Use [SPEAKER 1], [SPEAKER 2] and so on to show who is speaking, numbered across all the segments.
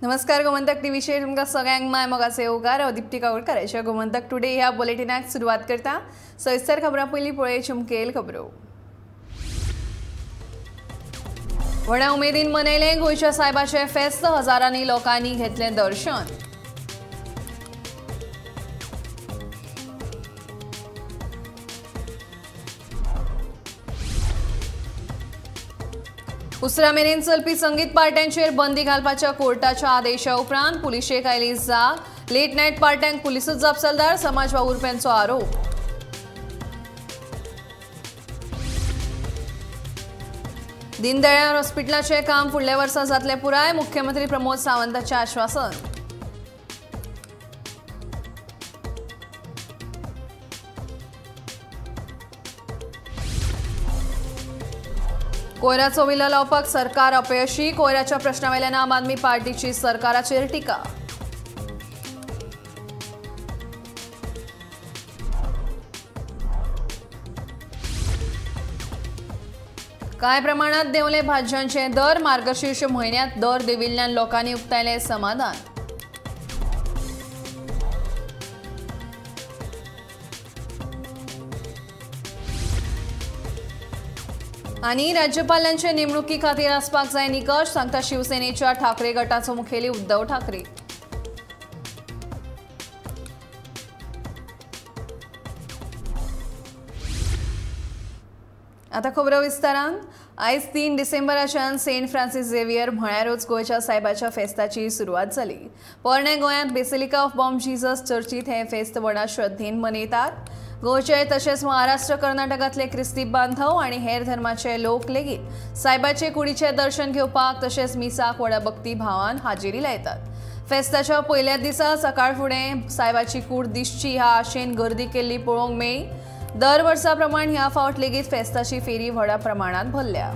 [SPEAKER 1] नमस्कार गोमंतक टीव्हीचेर तुमकां सगळ्यांक माय मोगाचो येवकार. हांव दीप्ती कावडकाराच्या गोमंतक टुडे ह्या बुलेटिनाक सुरवात करता. सविस्तर खबरां पयलीं पळोवया मुखेल खबरो. व्हडा उमेदीन मनयलें गोंयच्या सायबाचें फेस्त, हजारांनी लोकांनी घेतलें दर्शन. उसरा मेरेन चलपी संगीत पार्ट्यांचेर बंदी घालपाच्या कोर्टाच्या आदेशा उपरांत पुलिशेक आयली जाग. लेट नायट पार्ट्यांक पुलिसूच जापसालदार, समाज वावुरप्यांचो आरोप. दीनदयाळ हॉस्पिटलाचें काम फुडल्या वर्सा जातलें पुराय, मुख्यमंत्री प्रमोद सावंताचें आश्वासन. कोयराचो विलो लावपाक सरकार अपयशी, कोयराच्या प्रश्नावेल्यान आम आदमी पार्टीची सरकाराचेर टिका. कांय प्रमाणात देंवले भाजयांचे दर, मार्गशीर्ष म्हयन्यांत दर देंविल्ल्यान लोकांनी उक्तायलें समाधान. आनी राज्यपालांचे नेमणुकी खातीर आसपाक जाय निकश, सांगता शिवसेनेच्या ठाकरे गटाचो मुखेली उद्धव ठाकरे. आता खबरो विस्तारान. आयज 3 डिसेंबराच्यान सेंट फ्रांसीस झेवियर म्हळ्यारूच गोंयच्या सायबाच्या फेस्ताची सुरवात जाली. पोरणे गोंयांत बेसिलिका ऑफ बॉम जीजस चर्चीत हें फेस्त व्हडा श्रद्धेन मनयतात. गोंयचे तशेंच महाराष्ट्र कर्नाटकांतले क्रिस्ती बांधव आनी हेर धर्माचे लोक लेगीत सायबाचे कुडीचें दर्शन घेवपाक तशेंच मिसाक व्हडा भक्ती भावान हाजेरी लायतात. फेस्ताच्या पयल्या दिसा सकाळ फुडें सायबाची कूड दिसची ह्या आशेन गर्दी केल्ली पळोवंक मेळ्ळी. दर वर्सा प्रमाण ह्या फावट लेगीत फेस्ताची फेरी व्हडा प्रमाणात भरल्या.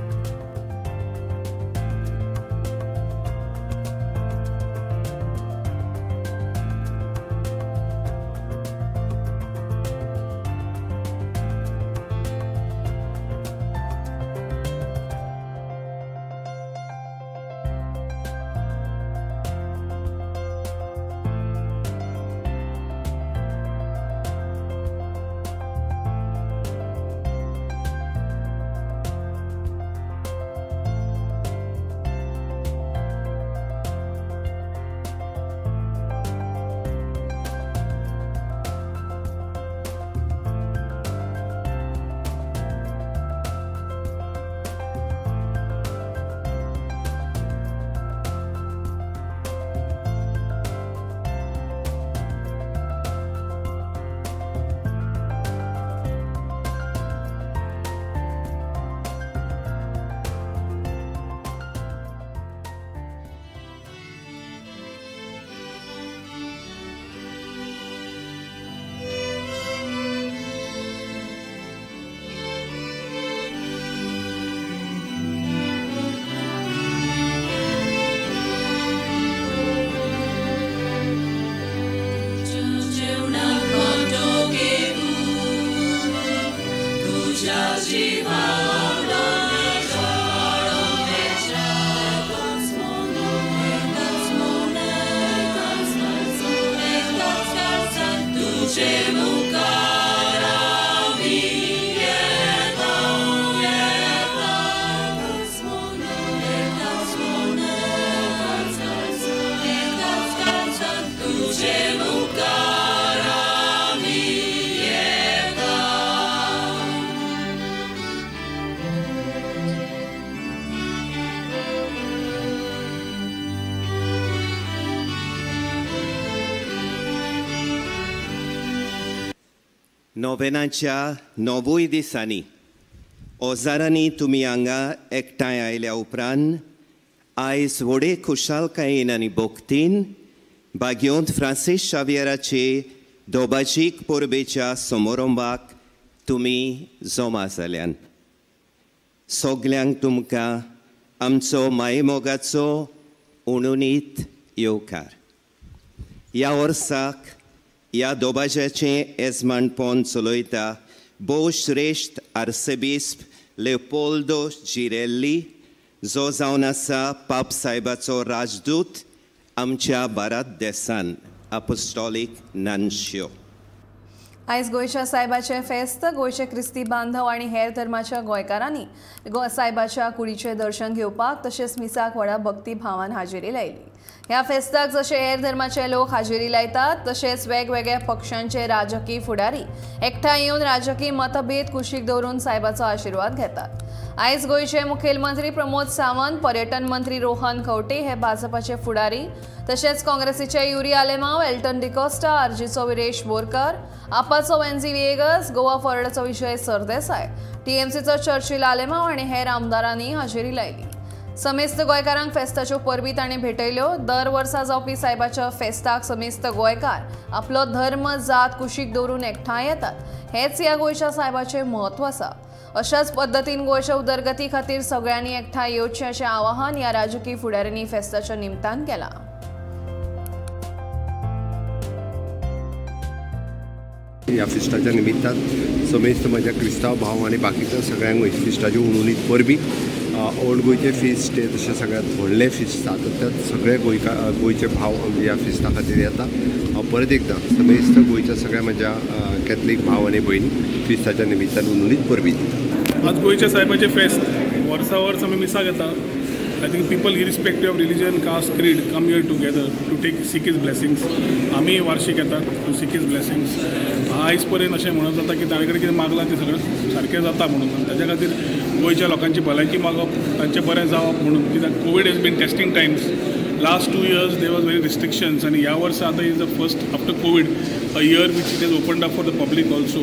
[SPEAKER 2] नोवेनाच्या 9 दिसांनी ओजारांनी तुमी हांगा एकठांय आयल्या उपरांत आयज व्हडे खुशालकायेन आनी भक्तीन भाग्योंत फ्रांसीस शावियराचे दोबाजीक परबेच्या समारंभाक तुमी जमा जाल्यान. सगल्यांक तुमकां आमचो मायमोगाचो उणुनीत येवकार. ह्या वर्साक ह्या दोबाज्याचें येजमानपण चलयता भोव श्रेश्ठ आर्सेबिस्प लेपोल्दो जिरेल्ली, जो जावन आसा पाप सायबाचो राजदूत आमच्या भारत देसान अपोस्टॉलीक नन्शियो.
[SPEAKER 1] आयज गोंयच्या सायबाचें फेस्त. गोंयचे क्रिस्ती बांधव आनी हेर धर्माच्या गोंयकारांनी सायबाच्या कुडीचें दर्शन घेवपाक तशेंच मिसाक व्हडा भक्ती भावान हाजेरी लायली. ह्या फेस्ताक जशे हेर धर्माचे लोक हाजेरी लायतात तशेंच वेगवेगळ्या पक्षांचे राजकीय फुडारी एकठांय येवन राजकीय मतभेद कुशीक दवरून सायबाचो आशिर्वाद घेतात. आयज गोंयचे मुखेलमंत्री प्रमोद सावंत, पर्यटन मंत्री रोहन खंवटे हे भाजपाचे फुडारी तशेंच काँग्रेसीचे युरी आलेमाव, एल्टन डिकोस्टा, आरजीचो विरेश बोरकर, आपाचो वेन्झी व्हिएगस, गोवा फॉरवर्डाचो विजय सरदेसाय, टीएमसीचो चर्चिल आलेमाव आनी हेर आमदारांनी हाजेरी लायली. समेस्त गोंयकारांक फेस्ताच्यो परबी तांणी भेटयल्यो. दर वर्सा जावपी सायबाच्या फेस्ताक समेस्त गोंयकार आपलो धर्म जात कुशीक दवरून एकठांय येतात. हेच ह्या गोंयच्या सायबाचें म्हत्व आसा. अशाच पद्दतीन गोंयच्या उदरगती खातीर सगळ्यांनी एकठांय येवचें अशें आवाहन ह्या राजकीय फुडाऱ्यांनी फेस्ताच्या निमतान केलां.
[SPEAKER 3] ह्या फिस्टाच्या निमित्तान समेस्त म्हज्या क्रिस्तांव भाव आनी बाकीच्या सगळ्यांकूय फिस्टाची उणुनीत परबी. ओल्ड गोंयचें फिस्ट हें तशें सगळ्यांत व्हडलें फिस्ट जाता, त्यात सगळे गोंयचे भाव ह्या फिस्टा खातीर येता. हांव परत एकदां समेस्त गोंयच्या सगळ्या म्हज्या कॅथलीक भाव आनी भयणी फिस्टाच्या निमित्तान उणुनीत परबी दिता.
[SPEAKER 4] आज गोंयच्या सायबाचें फेस्त वर्सा वर्स आमी मिसाक येता. I think people irrespective of religion, caste, creed come here together to take seek his blessings. आमी वार्षिक येतात टू सीक his blessings. आयज पर्यंत अशें म्हणत जाता की ताणे कडेन कितें मागलां तें सगळें सारकें जाता म्हणून, आनी ताच्या खातीर गोंयच्या लोकांची भलायकी मागप, तांचें बरें जावप म्हणून. कित्याक Covid has been testing times. Last 2 years there was very restrictions आनी ह्या वर्सा आतां is the first after Covid a year which it is opened up for the public also.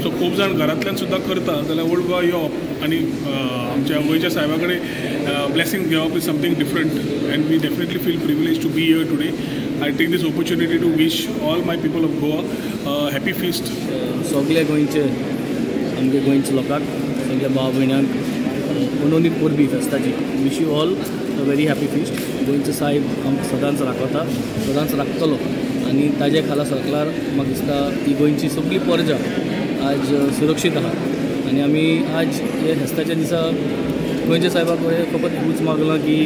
[SPEAKER 4] So खूब जाण घरांतल्यान सुद्दां करता जाल्यार ओल्ड गोवा येवप आनी आमच्या गोंयच्या सायबा कडेन ब्लेसिंग घेवप is something different and we definitely feel privilege to be here today. I take this opportunity to wish all my people of Goa happy feast.
[SPEAKER 5] सगळे गोंयचे आमगे गोंयच्या लोकांक, सगळ्या भाव भयणांक उनोनीत परबी फेस्ताची. Wish you all a very happy feast. गोंयचो सायब आमकां सदांच राखता, सदांच राखतलो आनी ताजे खाला सरकार म्हाका दिसता ही गोंयची सगळी परजा आज सुरक्षीत आहा. आनी आमी आज हे फेस्ताच्या दिसा गोंयच्या सायबाक फकत एकूच मागलां की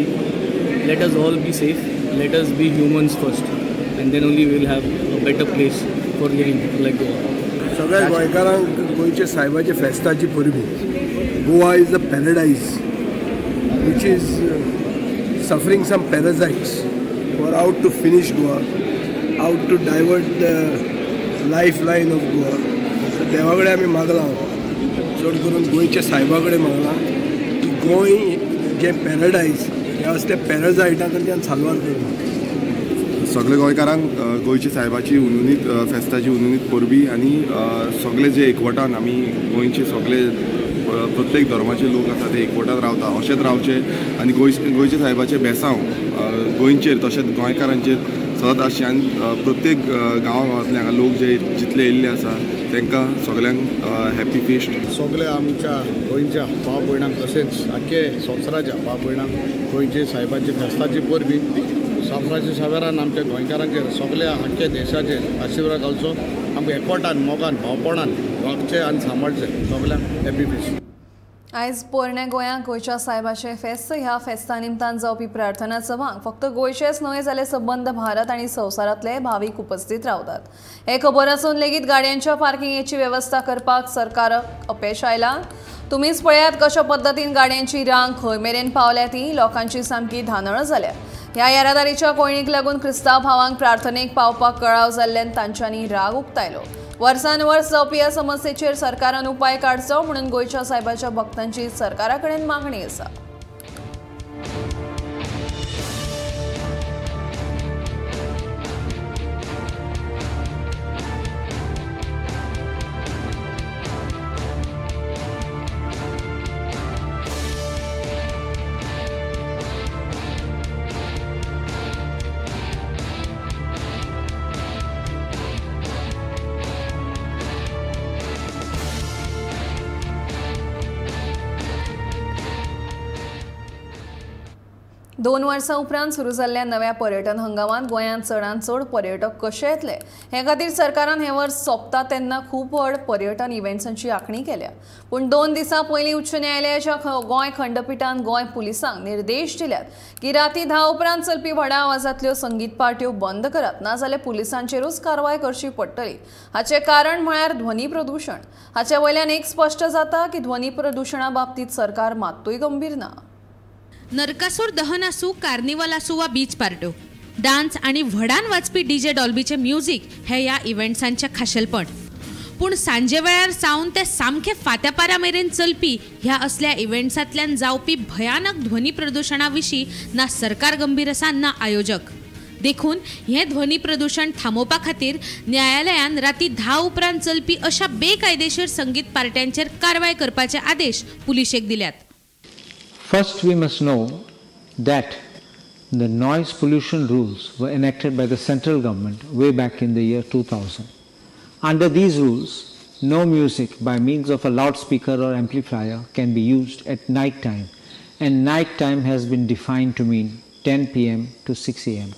[SPEAKER 5] let us all be safe, let us be humans first and then only we'll have a better place for living like Goa.
[SPEAKER 6] सगळ्या गोंयकारांक गोंयच्या सायबाच्या फेस्ताची परबी. Goa is a paradise which is suffering some parasites who are out to finish Goa, out to divert the lifeline of Goa. देवा कडेन आमी मागलां, चड करून गोंयच्या सायबा कडेन मागलां की गोंय जें पॅरडायज हें असल्या पॅरासायटां कडच्यान साल्वार करूं.
[SPEAKER 7] सगळे गोंयकारांक गोंयच्या सायबाची उनुनीत फेस्ताची उनुनीत परबी आनी सगळे जे एकवटान आमी गोंयचे सगळे प्रत्येक धर्माचे लोक आसा ते एकवटान रावता अशेंच रावचे आनी गोंयच्या सायबाचें बेसांव गोंयचेर तशेंच गोंयकारांचेर सदांच आसचें आनी प्रत्येक गांवा गांवांतले हांगा लोक जे जितले येयल्ले आसा तांकां सगळ्यांक हॅपी फिस्ट.
[SPEAKER 8] सगळे आमच्या गोंयच्या भाव भयणांक तशेंच आख्खे संवसाराच्या भाव भयणांक गोंयचे सायबाची फेस्ताची परबी. साफ्राच्या सावेरान आमच्या गोंयकारांचेर सगळ्या आख्ख्या देशाचेर आशिर्वाद घालचो. आमकां एकवटान, मोगान, भावपणान वागचें आनी सांबाळचें. सगळ्यांक हॅपी फिस्ट.
[SPEAKER 1] आयज पोरण्या गोंयांत गोंयच्या सायबाचें फेस्त. ह्या फेस्ता निमतान जावपी प्रार्थना सभांक फक्त गोंयचेच न्हय जाल्यार सबंद भारत आनी संवसारांतले भावीक उपस्थित रावतात. हें खबर आसून लेगीत गाडयांच्या पार्किंगेची वेवस्था करपाक सरकाराक अपेश आयलां. तुमीच पळयात कशा पद्दतीन गाडयांची रांग खंय मेरेन पावल्या ती. लोकांची सामकी धानळ जाल्या. ह्या येरादारीच्या कोयणीक लागून क्रिस्तांव भावांक प्रार्थनेक पावपाक कळाव जाल्ल्यान तांच्यांनी राग उक्तायलो. वर्सान वर्स जावपी ह्या समस्येचेर सरकारान उपाय काडचो म्हणून गोंयच्या सायबाच्या भक्तांची सरकारा कडेन मागणी आसा. 2 वर्सां उपरांत सुरू जाल्ल्या नव्या पर्यटन हंगामांत गोंयांत चडांत चड पर्यटक कशे येतले हे खातीर सरकारान हे वर्स सोंपता तेन्ना खूब व्हड पर्यटन इव्हेंट्सांची आंखणी केल्या. पूण 2 दिसां पयलीं उच्च न्यायालयाच्या गोंय खंडपिठान गोंय पुलिसांक निर्देश दिल्यात की राती 10 उपरांत चलपी व्हडा आवाजांतल्यो संगीत पार्ट्यो बंद करात, नाजाल्यार पुलिसांचेरूच कारवाय करची पडटली. हाचें कारण म्हळ्यार ध्वनी प्रदूशण. हाचे वयल्यान एक स्पश्ट जाता की ध्वनी प्रदूशणा बाबतीत सरकार मात्तूय गंभीर ना.
[SPEAKER 9] नरकासूर दहन आसूं, कार्निवल आसूं वा बीच पार्ट्यो, डान्स आनी व्हडान वाजपी डीजे डॉल्बीचें म्युजीक हे ह्या इव्हेंट्सांचें खाशेलपण. पूण सांजे वेळार सावन ते सामके फांत्यापारा मेरेन चलपी ह्या असल्या इव्हेंट्सांतल्यान जावपी भयानक ध्वनी प्रदुशणा विशीं ना सरकार गंभीर आसा ना आयोजक. देखून हें ध्वनी प्रदूशण थांबोवपा खातीर न्यायालयान राती 10 उपरांत चलपी अशा बेकायदेशीर संगीत पार्ट्यांचेर कारवाय करपाचे आदेश पुलिशेक दिल्यात.
[SPEAKER 10] First, we must know that the noise pollution rules were enacted by the central government way back in the year 2000. Under these rules, no music by means of a loudspeaker or amplifier can be used at night time, and night time has been defined to mean 10 p.m. to 6 a.m.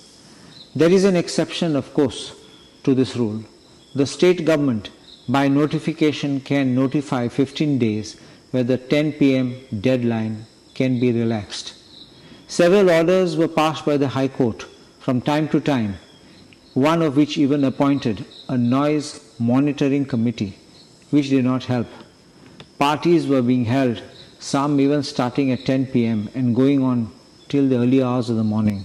[SPEAKER 10] There is an exception, of course, to this rule. The state government by notification can notify 15 days where the 10 p.m. deadline can be relaxed. Several orders were passed by the High Court from time to time, one of which even appointed a noise monitoring committee, which did not help. Parties were being held, some even starting at 10 p.m. and going on till the early hours of the morning.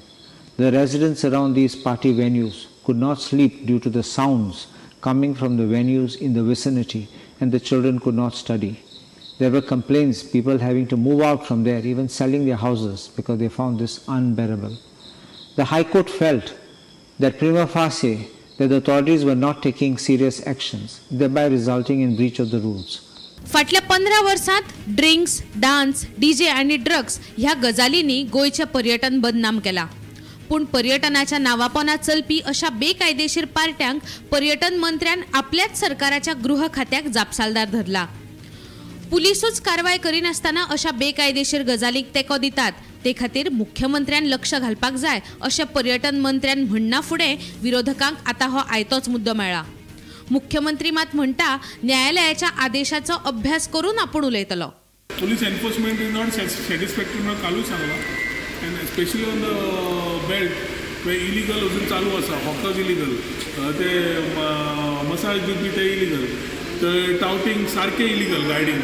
[SPEAKER 10] The residents around these party venues could not sleep due to the sounds coming from the venues in the vicinity, and the children could not study. There were complaints, people having to move out from there, even selling their houses because they found this unbearable. The High Court felt that prima facie that the authorities were not taking serious actions, thereby resulting in breach of the rules.
[SPEAKER 9] फाटल्या 15 वर्सांत drinks, dance, DJ आनी drugs ह्या गजालींनी गोंयचें पर्यटन बदनाम केलां. पूण पर्यटनाच्या नांवापोना चलपी अशा बेकायदेशीर पार्ट्यांक पर्यटन मंत्र्यान आपल्याच सरकाराच्या गृह खात्याक जापसालदार धरला. पुलिसूच कारवाय करिनासतना अशा बेकायदेशीर गजालींक तेंको दितात, ते खातीर मुख्यमंत्र्यान लक्ष घालपाक जाय अशें पर्यटन मंत्र्यान म्हणना फुडें विरोधकांक आतां हो आयतोच मुद्दो मेळ्ळा. मुख्यमंत्री मात म्हणटा न्यायालयाच्या आदेशाचो अभ्यास करून आपूण उलयतलो.
[SPEAKER 4] Police enforcement is not satisfactory म्हणून कालूच सांगलां, and especially on the belt where illegal अजून चालू आसा, हॉकर्स इलिगल, ते मसाज दिवपी ते इलिगल, तर टाउटिंग सारकें illegal guiding,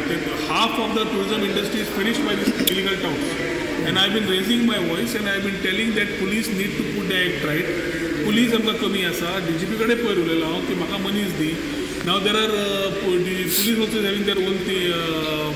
[SPEAKER 4] half of the tourism industry is finished by this illegal touts. And I been raising my voice and I been telling that police need to put the act right. Police आमकां कमी आसा, DGP कडेन पयर उलयलो हांव की म्हाका मनीस दी. Now there are police also having their own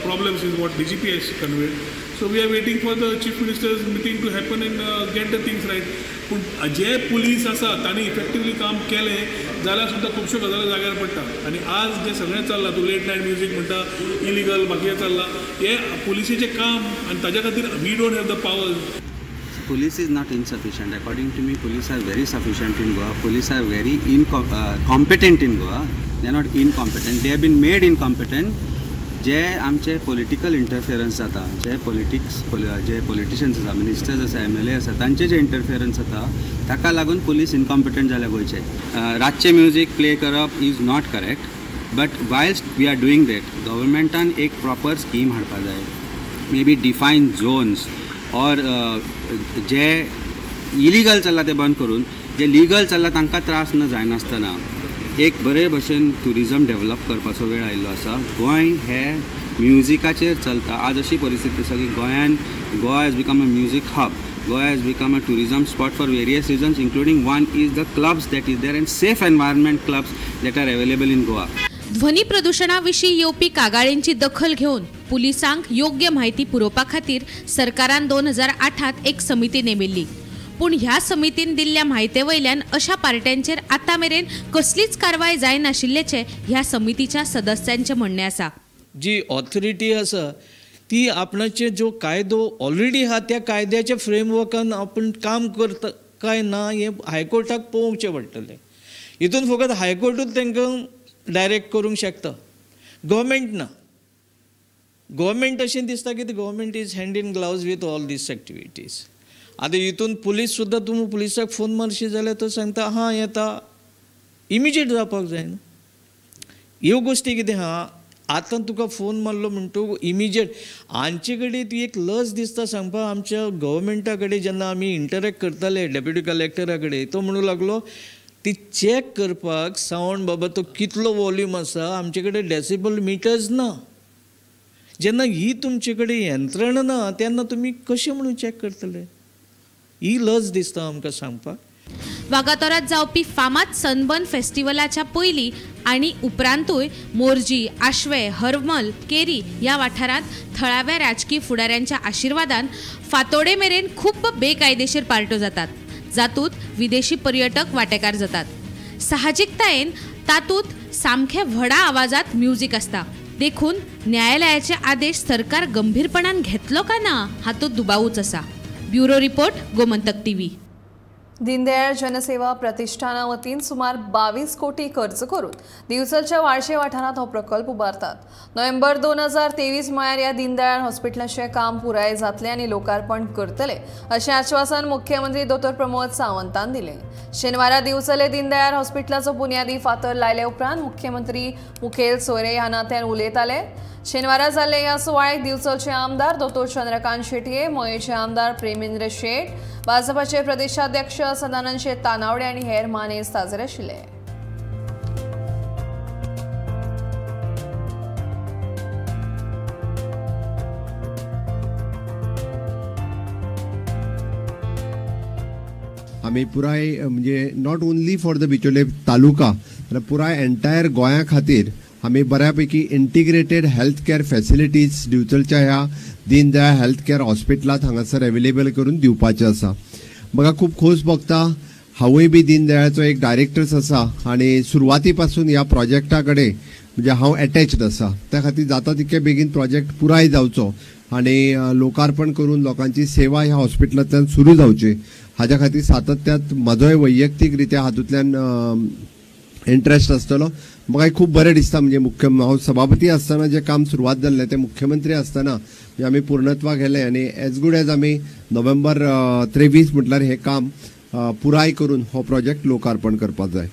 [SPEAKER 4] problems is what DGP has conveyed. So we are waiting for the chief minister's meeting to happen and get the things right. पूण जे police आसा तांणी effectively काम केलें जाल्यार सुद्दां खुबश्यो गजाली जाग्यार पडटा. आनी आज जें सगळें चल्लां, तूं लेट नायट म्युजीक म्हणटा, इलिगल बाकी चल्लां, हें पुलिसेचें काम आनी ताज्या खातीर we don't have the powers.
[SPEAKER 11] Police is not insufficient. According to me, police are very sufficient in Goa. Police are very competent in Goa. They are not incompetent. They have been made incompetent. जे आमचे political interference जाता, जे politics जे politicians आसा, ministers आसा, M L A आसा, तांचे जे interference जाता ताका लागून police incompetent जाल्या गोंयचे. रातचें म्युजीक प्ले करप is not correct, but whilst we are doing that गव्हर्मेंटान एक प्रॉपर स्कीम हाडपा जाय, may be define zones or J illegal चल्लां तें बंद करून जे लिगल चल्लां तांकां त्रास न जायनासतना एक बरे भशेन ट्युरिजम डेवलप करपाचो वेळ आयिल्लो आसा. गोंय हे म्युजिकाचेर चलता. आज अशी परिस्थिती आसा की गोंयान Goa has become a music hub, Goa has become a tourism spot for various reasons including one is the clubs that is there and safe environment clubs that are available in Goa.
[SPEAKER 9] ध्वनी प्रदुशणा विशीं येवपी कागाळींची दखल घेवन पुलिसांक योग्य म्हायती पुरोवपा खातीर सरकारान 2008 एक समिती नेमिल्ली. पूण ह्या समितीन दिल्ल्या म्हायते वयल्यान अशा पार्ट्यांचेर आतां मेरेन कसलीच कारवाय जायनाशिल्ल्याचें ह्या समितीच्या सदस्यांचें म्हणणें आसा.
[SPEAKER 12] जी ऑथॉरिटी आसा ती आपणाचे जो कायदो ऑलरेडी आहा त्या कायद्याच्या फ्रेमवर्कान आपूण काम करता काय ना हें हायकोर्टाक पळोवचें पडटलें. हितून फकत हायकोर्टूच तांकां डायरेक्ट करूंक शकता, गव्हर्मेंट ना. गव्हर्मेंट अशें दिसता की government is hand in gloves with all these activities. आतां हितून पुलीस सुद्दां तुमी पुलिसाक फोन मारशी जाल्यार तो सांगता हां येता, इमिजिएट जावपाक जाय न्हू. ह्यो गोश्टी कितें आहा, आतां तुका फोन मारलो म्हणटकूच इमिजिएट हांचे कडेन ती एक लज दिसता सांगपाक. आमच्या गव्हर्मेंटा कडेन जेन्ना आमी इंटरेक्ट करताले डेप्युटी कलेक्टरा कडेन, तो म्हणूंक लागलो ती चॅक करपाक सावंड बाबा तो कितलो वॉल्यूम आसा, आमचे कडेन डेसिबल मिटर्स ना. जेन्ना ही तुमचे कडेन यंत्रणा ना तेन्ना तुमी कशें म्हणून चॅक करतले? ही लज दिसता आमकां सांगपाक.
[SPEAKER 9] वागातोरात जावपी फामाद सनबर्न फेस्टिवलाच्या पयलीं आनी उपरांतूय मोरजी, आश्वे, हरमल, केरी ह्या वाठारांत थळाव्या राजकी फुडाऱ्यांच्या आशिर्वादान फातोडे मेरेन खूब बेकायदेशीर पार्ट्यो जातात, जातूंत विदेशी पर्यटक वांटेकार जातात. साहजिकतायेन तातूंत सामके व्हडा आवाजात म्युजीक आसता, देखून न्यायालयाचे आदेश सरकार गंभीरपणान घेतलो काय ना हातूंत दुबावूच आसा. Bureau report, Gomantak TV.
[SPEAKER 1] Deendayal Janseva प्रतिष्ठाना वतीन सुमार 22 कोटी खर्च करून दिवचलच्या वाळशे वाठारांत हो प्रकल्प उबारतात. नोव्हेंबर 2023 म्हळ्यार ह्या दीनदयाळ हॉस्पिटलाचें काम पुराय जातलें आनी लोकार्पण करतले अशें आश्वासन मुख्यमंत्री दोतोर प्रमोद सावंतान दिलें. शेनवारा दिवचले दीनदयाळ हॉस्पिटलाचो बुन्यादी फातर लायले उपरांत मुख्यमंत्री मुखेल सोयरे ह्या नात्यान उलयताले. शेनवारा जाल्ले ह्या सुवाळ्याक दिवचलचे आमदार दोतोर चंद्रकांत शेटये, मयेचे आमदार प्रेमेंद्र शेट, भाजपाचे प्रदेशाध्यक्ष सदानंद शेट तानावडे आनी हेर मानेस्त हाजीर आशिल्ले.
[SPEAKER 3] आमी पुराय म्हणजे not only for the Bicholim taluka, पुराय एंटायर गोंया खातीर आमी बऱ्यापैकी इंटिग्रेटेड हेल्थ केअर फॅसिलिटीज दिवचलच्या ह्या दीनदयाळ हेल्थ केअर हॉस्पिटलांत हांगासर अवेलेबल करून दिवपाचें आसा. म्हाका खूब खोस भोगता, हांवूय बी दीनदयाळाचो एक डायरेक्टर्स आसा आनी सुरवाती पासून ह्या प्रोजेक्टा कडेन म्हणजे हांव एटॅच्ड आसा. त्या खातीर जाता तितके बेगीन प्रोजेक्ट पुराय जावचो आनी लोकार्पण करून लोकांची सेवा ह्या हॉस्पिटलांतल्यान सुरू जावची हाज्या खातीर सातत्यात म्हजोय वैयक्तीक रित्या हातूंतल्यान इंट्रस्ट आसतलो. म्हाका खूब बरें दिसता म्हणजे मुख्य हांव सभापती आसतना जें काम सुरवात जाल्लें तें मुख्यमंत्री आसतना म्हणजे आमी पूर्णत्वाक गेले आनी एज गूड एज आमी नोव्हेंबर 23 म्हटल्यार हें काम पुराय करून हो प्रोजेक्ट लोकार्पण करपाक जाय.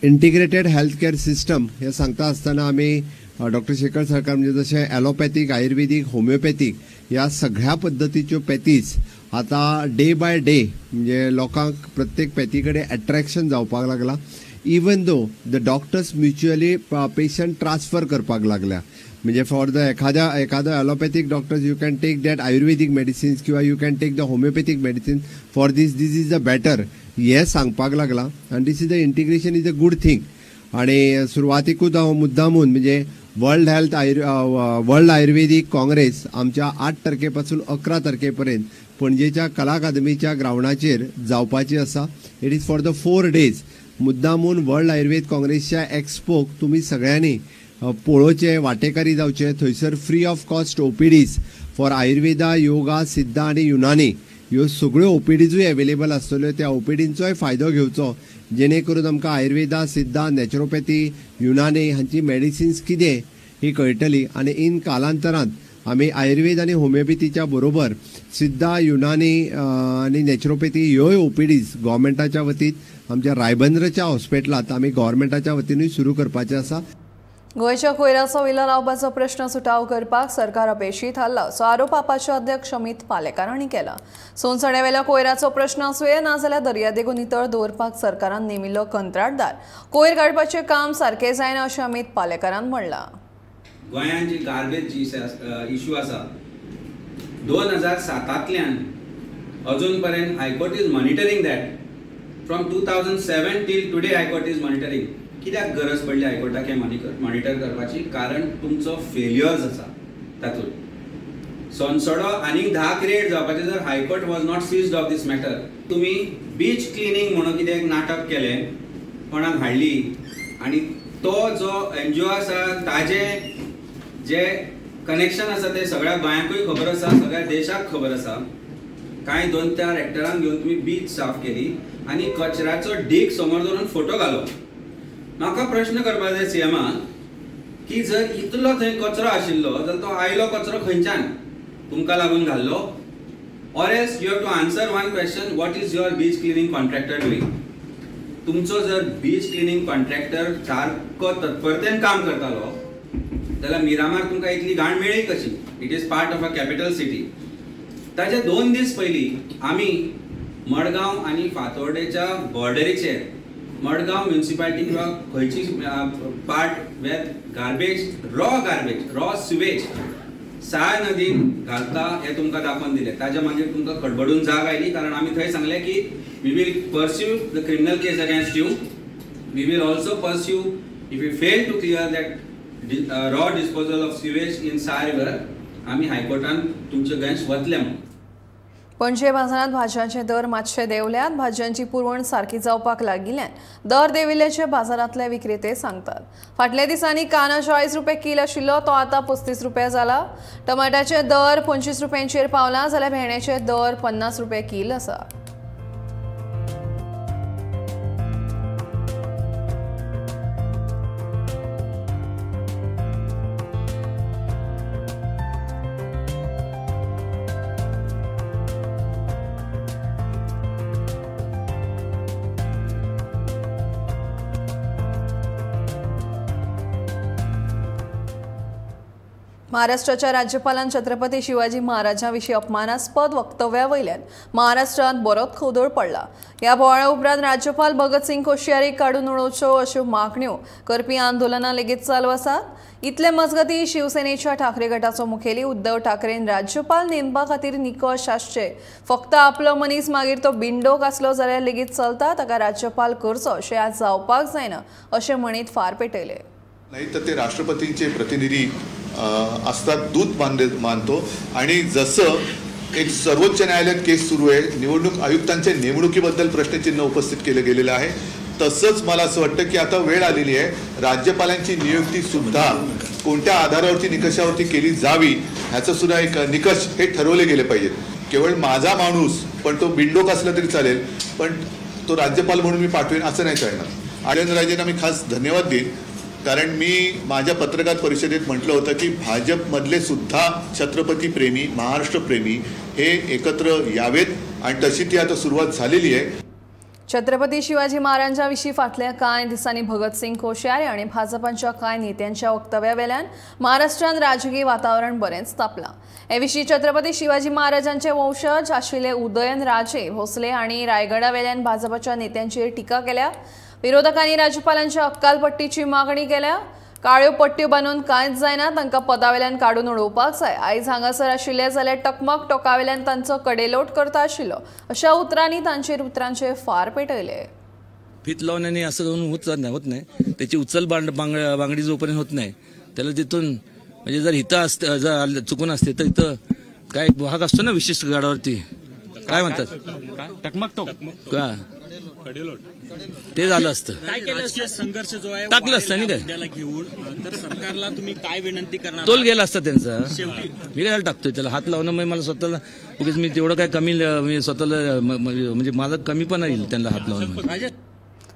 [SPEAKER 3] इंटिग्रेटेड हेल्थ केअर सिस्टम हें सांगता आसतना आमी डॉक्टर शेखर सरकार म्हणजे जशें ॲलोपॅथीक, आयुर्वेदीक, होमिओपॅथीक ह्या सगळ्या पद्दतीच्यो पॅथीज आतां डे बाय डे म्हणजे लोकांक प्रत्येक पॅथी कडेन एट्रेक्शन जावपाक लागलां. Even though the doctors mutually patient transfer करपाक लागल्या म्हणजे फॉर the एखादो allopathic doctors you can take that Ayurvedic medicines किंवा you can take the homeopathic medicine for this, this is the better हें सांगपाक लागलां. आनी this is the integration is a good thing. आनी सुरवातीकूच हांव मुद्दामून म्हणजे वर्ल्ड वर्ल्ड आयुर्वेदीक काँग्रेस आमच्या 8 तारखे पासून 11 तारखे पर्यंत पणजेच्या कला अकादमीच्या ग्रावंडाचेर जावपाची आसा. It is for the 4 days. मुद्दामून वर्ल्ड आयुर्वेद काँग्रेसच्या एक्सपोक तुमी सगळ्यांनी पळोवचें, वांटेकारी जावचें. थंयसर free of cost OPDs for Ayurveda, yoga, Siddha आनी युनानी ह्यो सगळ्यो ओपीडीजूय अवेलेबल आसतल्यो. त्या ओपीडींचोय फायदो घेवचो जेणे करून आमकां आयुर्वेदा, सिद्धा, नॅचरोपॅथी, युनानी हांची मेडिसिन्स कितें ही कळटली आनी इन कालांतरान आमी आयुर्वेद आनी होमिओपॅथीच्या बरोबर सिद्धा, युनानी आनी नॅचरोपॅथी ह्योय ओपीडीज गव्हर्मेंटाच्या वतीन आमच्या रायबंद्रच्या हॉस्पिटलांत आमी गव्हर्मेंटाच्या वतीनूय सुरू करपाचें आसा.
[SPEAKER 1] गोंयच्या कोयराचो विलो लावपाचो प्रश्न सुटावो करपाक सरकार अपेशी थारला असो आरोप आपाचे अध्यक्ष अमित पालेकार हांणी केला. सोनसड्यावेल्या कोयराचो प्रश्न आसुये नाजाल्यार दर्यादेगो नितळ दवरपाक सरकारान नेमिल्लो कंत्राटदार कोयर काडपाचें काम सारकें जायना अशें अमित पालेकारान म्हणलां.
[SPEAKER 11] गोंयांत जी गार्बेज जी इशू आसा 2007 अजून पर्यंत high court is monitoring that. From 2007 till today high court is monitoring. कित्याक गरज पडली हायकोर्टाक हें मॉनिटर करपाची? कारण तुमचो फेल्युअर्स आसा तातूंत. सोनसडो आनीक 10 क्रिएट जावपाचें जर high court was not seized of this matter. तुमी बीच क्लिनींग म्हणून कितें एक नाटक केलें, कोणाक हाडली आनी तो जो एनजीओ आसा ताजें जे कनेक्शन आसा तें सगळ्या गोंयांकूय खबर आसा, सगळ्या देशाक खबर आसा. कांय 2-4 एक्टरांक घेवन तुमी बीच साफ केली आनी कचऱ्याचो ढीग समोर दवरून फोटो घालो. म्हाका प्रश्न करपाक जाय सीएमाक की जर इतलो थंय कचरो आशिल्लो जाल्यार तो आयलो कचरो खंयच्यान? तुमकां लागून घाल्लो? Or else you have to answer one question, what is your beach cleaning contractor doing? तुमचो जर बीच क्लिनींग कॉन्ट्रॅक्टर सारको तत्परतेन काम करतालो जाल्यार मिरामार तुमकां इतली घाण मेळ्ळी कशी? It is part of a capital city. ताच्या 2 दीस पयलीं आमी मडगांव आनी फातोर्डेच्या बॉर्डरीचेर मडगांव म्युनिसिपालिटी किंवा खंयची part where garbage, raw garbage, raw sewage Sai नदीन घालता हें तुमकां दाखोवन दिलें. ताच्या मागीर तुमकां खडबडून जाग आयली, कारण आमी थंय सांगलें की we will pursue the criminal case against you, we will also pursue if you fail to clear that raw disposal of sewage in Sai river, आमी हायकोर्टान तुमचे अगेन्स्ट वतले म्हणून.
[SPEAKER 1] पणजे बाजारांत भाजयांचे दर मातशे देंवल्यात. भाजयांची पुरवण सारकी जावपाक लागिल्ल्यान दर देंविल्ल्याचे बाजारांतले विक्रेते सांगतात. फाटल्या दिसांनी कांदो 40 रुपये कील आशिल्लो तो आतां 35 रुपया जाला. टमाट्याचे दर 25 रुपयांचेर पावला जाल्यार भेंड्याचे दर 50 रुपये कील आसा. महाराष्ट्राच्या राज्यपालान छत्रपती शिवाजी महाराजांविशीं अपमानास्पद वक्तव्या वयल्यान महाराष्ट्रांत बरोच खवदळ पडला. ह्या बोवाळा उपरांत राज्यपाल भगतसिंग कोश्यारी काडून उडोवच्यो अश्यो मागण्यो करपी आंदोलनां लेगीत चालू आसात. इतले मजगतीं शिवसेनेच्या ठाकरे गटाचो मुखेली उद्धव ठाकरेन राज्यपाल नेमपा खातीर निकश आसचे, फक्त आपलो मनीस मागीर तो बिंडोक आसलो जाल्यार लेगीत चलता, ताका राज्यपाल करचो अशें आज जावपाक जायना अशें म्हणीत फार पेटयले.
[SPEAKER 13] नाही तर ते राष्ट्रपतींचे प्रतिनिधी असतात, दूत मानतो. आणि जसं एक सर्वोच्च न्यायालयात केस सुरू आहे, निवडणूक आयुक्तांच्या नेमणुकीबद्दल प्रश्नचिन्ह उपस्थित केलं गेलेलं आहे, तसंच मला असं वाटतं की आता वेळ आलेली आहे राज्यपालांची नियुक्ती सुद्धा कोणत्या आधारावरती निकषावरती केली जावी ह्याचं सुद्धा एक निकष हे ठरवले गेले पाहिजेत. केवळ माझा माणूस पण तो बिंडोक असला तरी चालेल, पण तो राज्यपाल म्हणून मी पाठवेन असं नाही चालणार. आर्यनराजेंना मी खास धन्यवाद देईन, कारण मी माझ्या पत्रकार परिषदेत म्हटलं होतं की भाजपमधले सुद्धा छत्रपती प्रेमी, महाराष्ट्र प्रेमी हे एकत्र यावेत आणि तशी ती आता सुरुवात झालेली आहे.
[SPEAKER 1] छत्रपती शिवाजी महाराजांविशीं फाटल्या कांय दिसांनी भगतसिंग कोश्यारी आनी भाजपाच्या कांय नेत्यांच्या वक्तव्या वेल्यान महाराष्ट्रांत राजकीय वातावरण बरेंच तापलां. हे विशीं छत्रपती शिवाजी महाराजांचे वंशज आशिल्ले उदयन राजे भोसले आनी रायगडा वेल्यान भाजपाच्या नेत्यांचेर टिका केल्या. विरोधकांनी राज्यपालांच्या अक्कालपट्टीची मागणी केल्या. काळ्यो पट्ट्यो बांदून कांयच जायना, तांकां पदावेल्यान काडून उडोवपाक जाय. आयज हांगासर आशिल्ले जाल्यार टकमक टोकावेल्यान तांचो कडेलोट करता आशिल्लो अशा उतरांनी तांचेर उतरांचे फार पेटयले.
[SPEAKER 14] फीत लावून आणि असं जाऊन होत नाही, त्याची उचल बांगडी जोपर्यंत होत नाही त्याला तिथून म्हणजे जर इथं असतं, जर चुकून असते तर इथं काय भाग असतो ना विशिष्ट गाडावरती, काय म्हणतात
[SPEAKER 15] टकमक टोक
[SPEAKER 14] का, ते झालं असतं,
[SPEAKER 15] संघर्ष जो आहे
[SPEAKER 14] टाकलं असतं नाही काय
[SPEAKER 15] घेऊन. तर सरकारला तुम्ही काय विनंती करणार?
[SPEAKER 14] तोल गेला असता त्यांचा. मी काय टाकतोय त्याला हात लावणं, मला स्वतःला उगीच मी तेवढं काय कमी मी स्वतःला म्हणजे माझं कमी पण येईल त्यांना हात लावणं.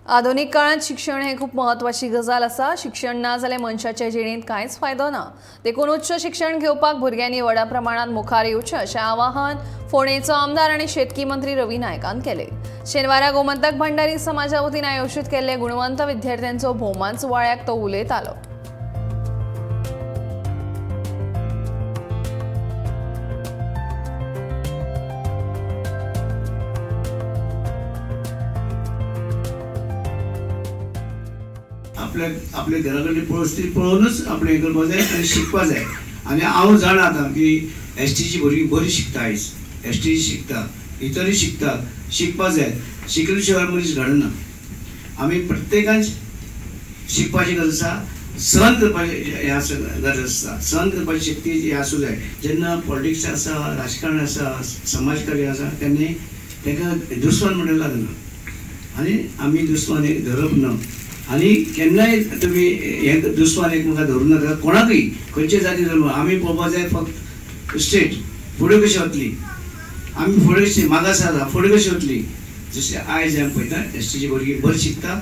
[SPEAKER 1] आधुनिक काळात शिक्षण हे खूप महत्वाची गजाल आसा. शिक्षण ना जाल्यार मनशाच्या जिणेंत कांयच फायदो ना, देखून उच्च शिक्षण घेवपाक भुरग्यांनी व्हडा प्रमाणात मुखार येवचें अशें आवाहन फोंडेचो आमदार आनी शेतकी मंत्री रवी नायकान केलें. शेनवारा गोमंतक भंडारी समाजा वतीन आयोजीत केल्ले गुणवंत विद्यार्थ्यांचो भोवमान सुवाळ्याक तो उलयतालो.
[SPEAKER 16] आपल्या घरा कडली परिस्थिती पळोवनूच आपणें हें करपाक जाय आनी शिकपाक जाय. आनी हांव जाणा आतां की एसटीची भुरगीं बरीं शिकता, आयज एसटी शिकता, इतरूय शिकता, शिकपाक जाय. शिकले शिवाय मनीस घडना. आमी प्रत्येकान शिकपाची गरज आसा, सहन करपाची हें आसा गरज आसा, सहन करपाची शक्ती ही आसूं जाय. जेन्ना पॉलिटिक्स आसा, राजकारण आसा, समाजकार्य आसा, तेन्ना ताका दुस्मान म्हणून लागना आनी आमी दुस्मान एक धरप ना. आनी केन्नाय तुमी हें दुस्मान एकमेकां धरूं नाका, कोणाकूय खंयचे जाती धर्म. आमी पळोवपाक जाय फक्त स्टेट फुडें कशी वतली, आमी फुडें कशी मागास आसा फुडें कशी वतली. जशें आयज आमी पळयता एसटीची भुरगीं बरीं शिकता,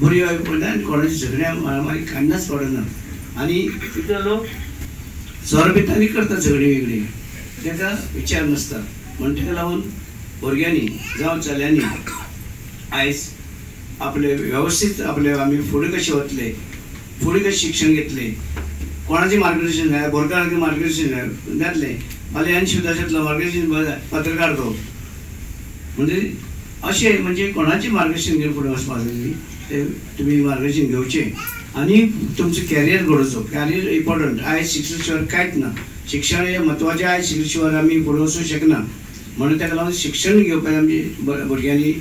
[SPEAKER 16] बरी पळयता आनी कोणाची झगड्या मारामारी केन्नाच पडना. आनी तितलो लोक सोरो पिता आनी करता झगडी वेगळी, ताका विचार नासता. म्हण ताका लागून भुरग्यांनी जावं चल्यांनी आयज आपले वेवस्थीत आपले आमी फुडें कशें वतले, फुडें कशें शिक्षण घेतले, कोणाचें मार्गदर्शन जाय, बोरकारांचें मार्गदर्शन जातलें, फाल्यां एन शिवदासांतलो मार्गदर्शन पत्रकार तो, म्हणजे अशें म्हणजे कोणाचें मार्गदर्शन घेवन फुडें वचपाक जाय ते तुमी मार्गदर्शन घेवचें आनी तुमचो कॅरियर घडोवचो. कॅरियर इम्पॉर्टंट, आयज शिक्षण शिवाय कांयच ना, शिक्षण हें म्हत्वाचें, आयज शिक्षण शिवाय आमी फुडें वचूंक शकना. म्हणून ताका लागून शिक्षण घेवपाक आमची भुरग्यांनी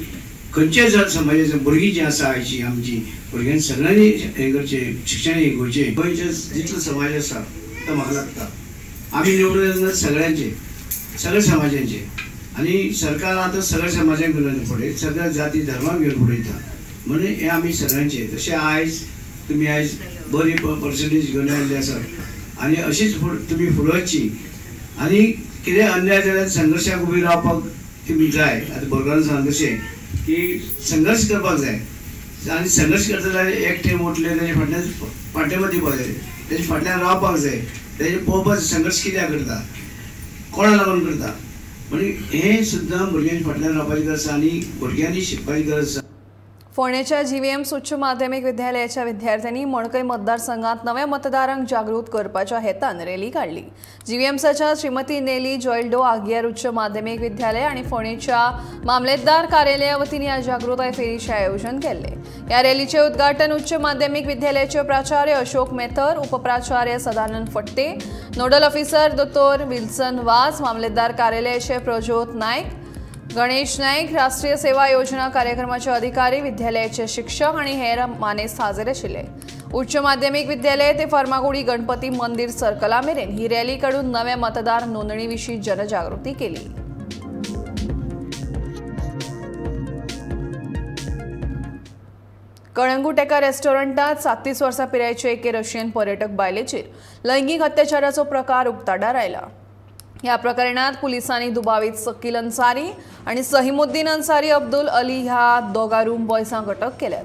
[SPEAKER 16] खंयच्याय जर समाजाचे भुरगीं जीं आसा आयची आमची भुरग्यांनी सगळ्यांनी हें करचें, शिक्षण हें घेवचें. गोंयचे जितलो समाज आसा तो म्हाका लागता आमी निवडून येतना सगळ्यांचे, सगळ्या समाजांचे, आनी सरकार आतां सगळ्या समाजांक घेवन फुडें, सगळ्या जाती धर्माक घेवन फुडें वयता, म्हणून हें आमी सगळ्यांचे. तशें आयज तुमी आयज बरी पर्संटेज घेवन आयिल्ली आसा आनी अशीच तुमी फुडें वचची आनी कितें अन्याय जाल्यार संघर्शाक उबी रावपाक तुमी जाय. आतां बोरकारान सांगलें तशें की संघर्श करपाक जाय आनी संघर्श करता जाल्यार एकठें उठलें तेजे फाटल्यान पाठिंबो दिवपाक जाय, तेजे फाटल्यान रावपाक जाय, तेजे पळोवपाक संघर्श कित्याक करता, कोणा लागून करता, म्हणजे हें सुद्दां भुरग्यांच्या फाटल्यान रावपाची गरज आसा आनी भुरग्यांनी शिकपाची गरज आसा.
[SPEAKER 1] फोंडेच्या जीव्हीएम उच्च माध्यमिक विद्यालयाच्या विद्यार्थ्यांनी मडकय मतदारसंघात नव्या मतदारांक जागृत करपाच्या हेतान रॅली काडली. जीव्हीएमसाच्या श्रीमती नेली जॉयल्डो आगियार उच्च माध्यमिक विद्यालय आणि फोंडेच्या मामलेदार कार्यालया वतीन ह्या जागृताय फेरीचें आयोजन केल्लें. ह्या रॅलीचें उद्घाटन उच्च माध्यमिक विद्यालयाचे प्राचार्य अशोक मेथर, उपप्राचार्य सदानंद फट्टे, नोडल ऑफिसर दोतोर विल्सन वाज, मामलेदार कार्यालयाचे प्रज्योत नायक, गणेश नाईक, राष्ट्रीय सेवा योजना कार्यक्रमाचे अधिकारी, विद्यालयाचे शिक्षक आणि हेर मानेस्त हाजीर आशिल्ले. उच्च माध्यमिक विद्यालय ते फर्मागुडी गणपती मंदिर सर्कला मेरेन ही रॅली काडून नव्या मतदार नोंदणी विशीं जनजागृती केली. कळंगूट एका रेस्टॉरंटात 37 वर्सां पिरायेचे एके रशियन पर्यटक बायलेचेर लैंगीक अत्याचाराचो प्रकार उक्ताडार आयला. ह्या प्रकरणात पुलिसांनी दुबावीत सकील अन्सारी आणि सहीमुद्दीन अन्सारी अब्दुल अली ह्या दोगा रूम बॉयसांक अटक केल्यात.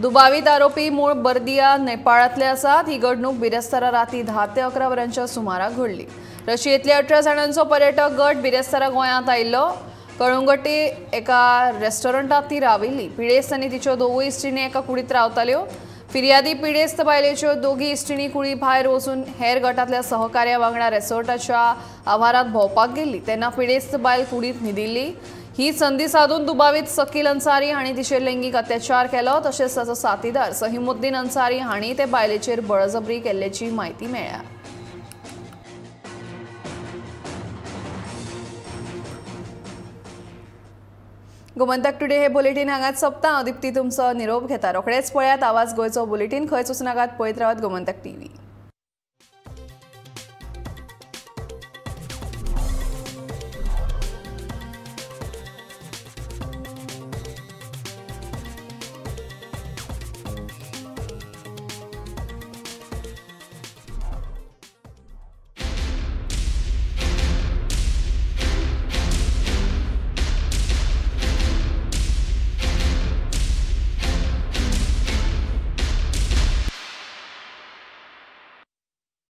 [SPEAKER 1] दुबावीत आरोपी मूळ बर्दिया नेपाळांतले आसात. ही घडणूक बिरेस्तारा राती 10 ते 11 वरांच्या सुमाराक घडली. रशियेंतल्या 18 जाणांचो पर्यटक गट बिरेस्तारा गोंयांत आयिल्लो. कळंगुटे एका रेस्टॉरंटात ती राविल्ली. पिडेस्त आनी तिच्यो दोवूय इश्टिणी एका कुडींत रावताल्यो. फिर्यादी पिडेस्त बायलेच्यो दोगी इश्टिणी कुडी भायर वचून हेर गटांतल्या सहकार्या वांगडा रेसॉर्टाच्या आवारांत भोंवपाक गेल्ली तेन्ना पिडेस्त बायल कुडींत न्हिदिल्ली. ही संदी साधून दुबावीत सकील अन्सारी हांणी तिचेर लैंगीक अत्याचार केलो. तशेंच ताचो साथीदार सहीमुद्दीन अन्सारी हांणी ते बायलेचेर बळजबरी केल्ल्याची म्हायती मेळ्ळ्या. गोमंतक टुडे हे बुलेटीन हांगाच सोंपता. हांव दिप्ती तुमचो निरोप घेता. रोखडेच पळयात आवाज गोंयचो बुलेटीन. खंयच वचूं नाकात, पळयत रावात गोमंतक टीव्ही.